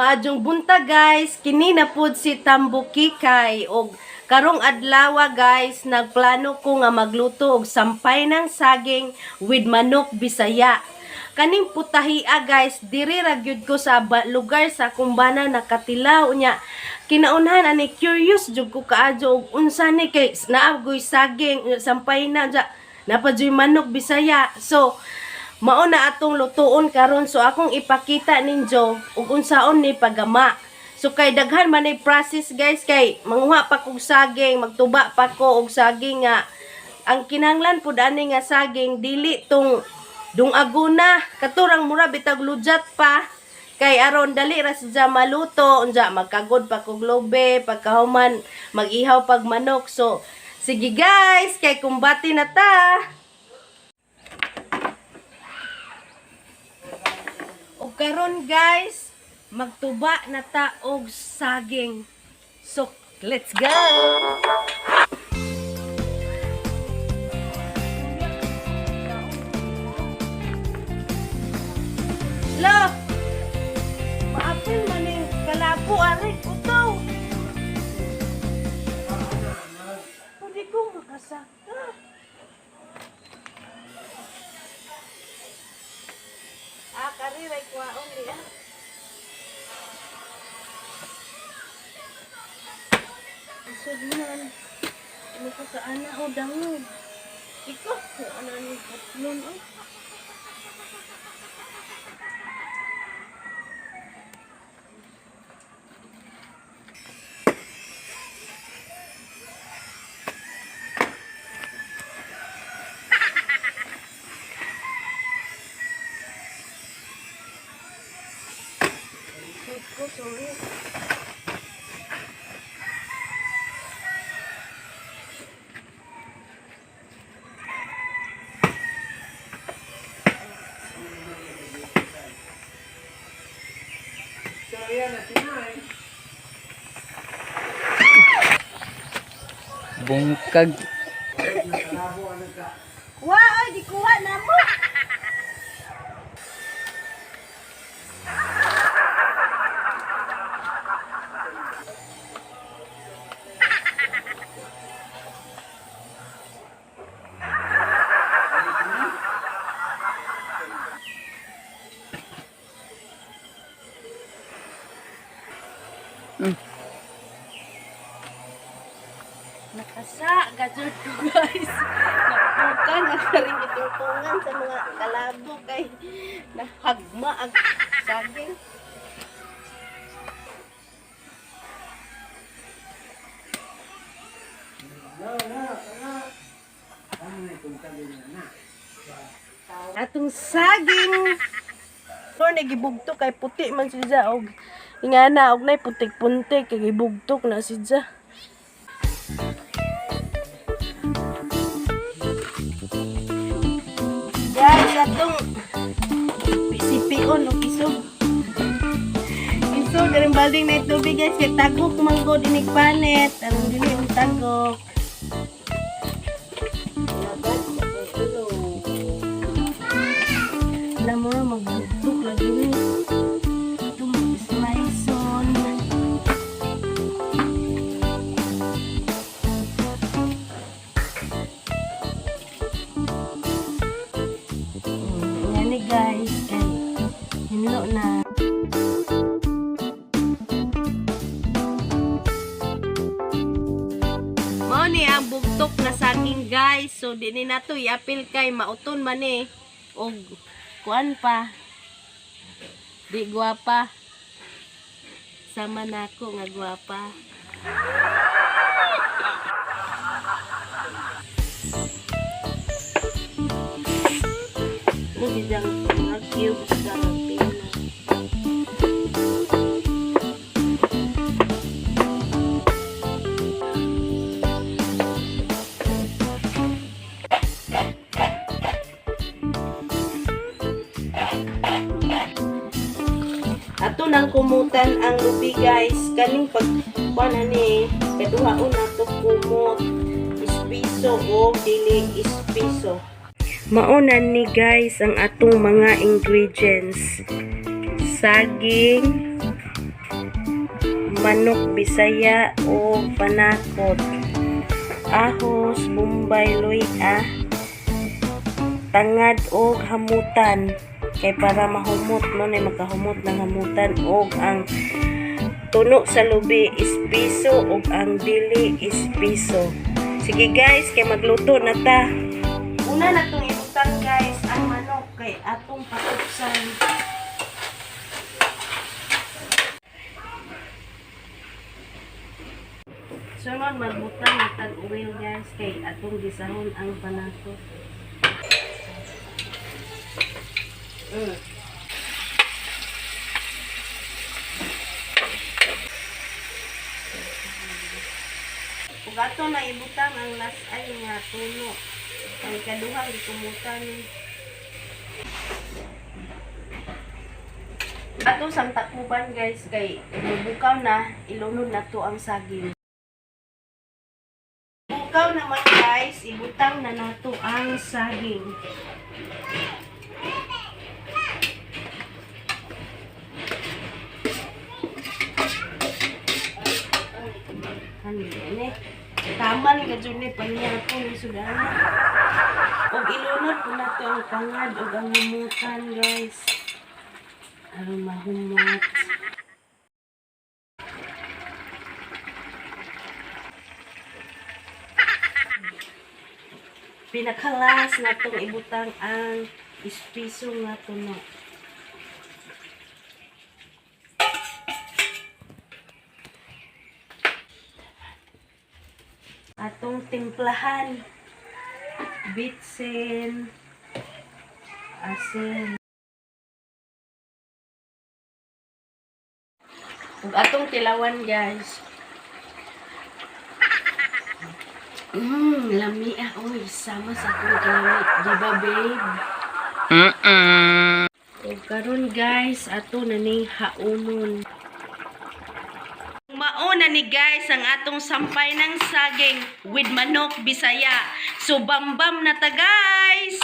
Maayong buntag, guys, kini na pud si Tambukikay og karong adlaw, guys, nagplano ko nga magluto og sampay ng saging with manok Bisaya. Kaning putahia, guys, diri ra gyud ko sa lugar sa akong bana nakatilaw nya. Kinaunhan ani, curious jud ko kaayo og unsa ni kay naa goy saging sampay na ja napa juy manok Bisaya. So mao na atong lutuon karon, so akong ipakita ninyo ug unsaon ni pagama. So kay daghan man ni process, guys, kay manguha pa kog saging, magtuba pa ko og saging nga ang kinahanglan pud ani nga saging dili tong dungaguna, katurang mura bitag ludyat pa kay aron dali ra siya maluto. Unja magkagod pa kog lobe, pagkahuman mag-ihaw pag manok. So sige guys, kay kumbati na ta. Og karon guys, magtuba na ta og saging. So, let's go! Lo! Maapil man ning kalabo ari utaw. Pwede ko makasaka. Ah, kari ray kwaon di ah. Isod man. Ano ko sa ana o dangog. Iko, kung ano ni putlon oh. Isod ko, sorry. Bungkag. Wa, ay, di kuha na mo. Nakasa, gajud ko, guys. Napukan ang karing itungtungan sa mga kalabo kay nahagma ang saging. Atong saging. Or nagibugtok kay puti man siya og ingana og nay putik-puntik kay gibugtok na siya. Guys, atong sipion og isog. Isog garing balding na tubig, guys, kay tagok man gud inig panet. Aron dili ang tagok. Alam mo na magbugtok lagi ni. Ito mag-slice on. Yan ni guys, kay hinlo na. Mao ni ang bugtok na saging, guys. So di ni nato iapil kay mauton man eh. Og kuan pa. Di gwapa. Sama nako nga gwapa. Ano siyang mga cubes sa pino. Ato nang kumutan ang lubi, guys. Kaning pag kuan ani kaduhaon nato kumot ispiso o dili ispiso. Mao na ni guys ang atong mga ingredients. Saging, Manok Bisaya o panakot. Ahos, Bombay, luya, tangad og hamutan kay para mahumot mo na makahumot ng hamutan, og ang tuno sa lubi is piso ug ang dili is piso. Sige guys, kay magluto na ta. Una na tong ibutang guys ang manok kay atong patuksan. Sunod magbutang na tag oil guys kay atong gisahon ang panakot. Ug ato na ibutang ang last ay nga tuno. Ang ikaduha gikumutan. Ato sang takuban guys kay mubukaw na, ilunod na to ang saging. Bukaw naman guys, ibutang na nato ang saging. Ano yan eh? Taman ka dyan eh, panyapon ni sudana. Og ilunod po na to ang tangad og ang humutan guys. Aron mahumot. Pinakalas na tong ibutang ang ispiso nga tuno. Atong timplahan, bitsin, asin, ug atong tilawan guys. Lami ah, oy, sama sa akong kalami, di ba babe? Ug karon guys, ato na ning haunon. Mauna ni guys ang atong sampay ng saging with manok Bisaya. So bambam na ta guys.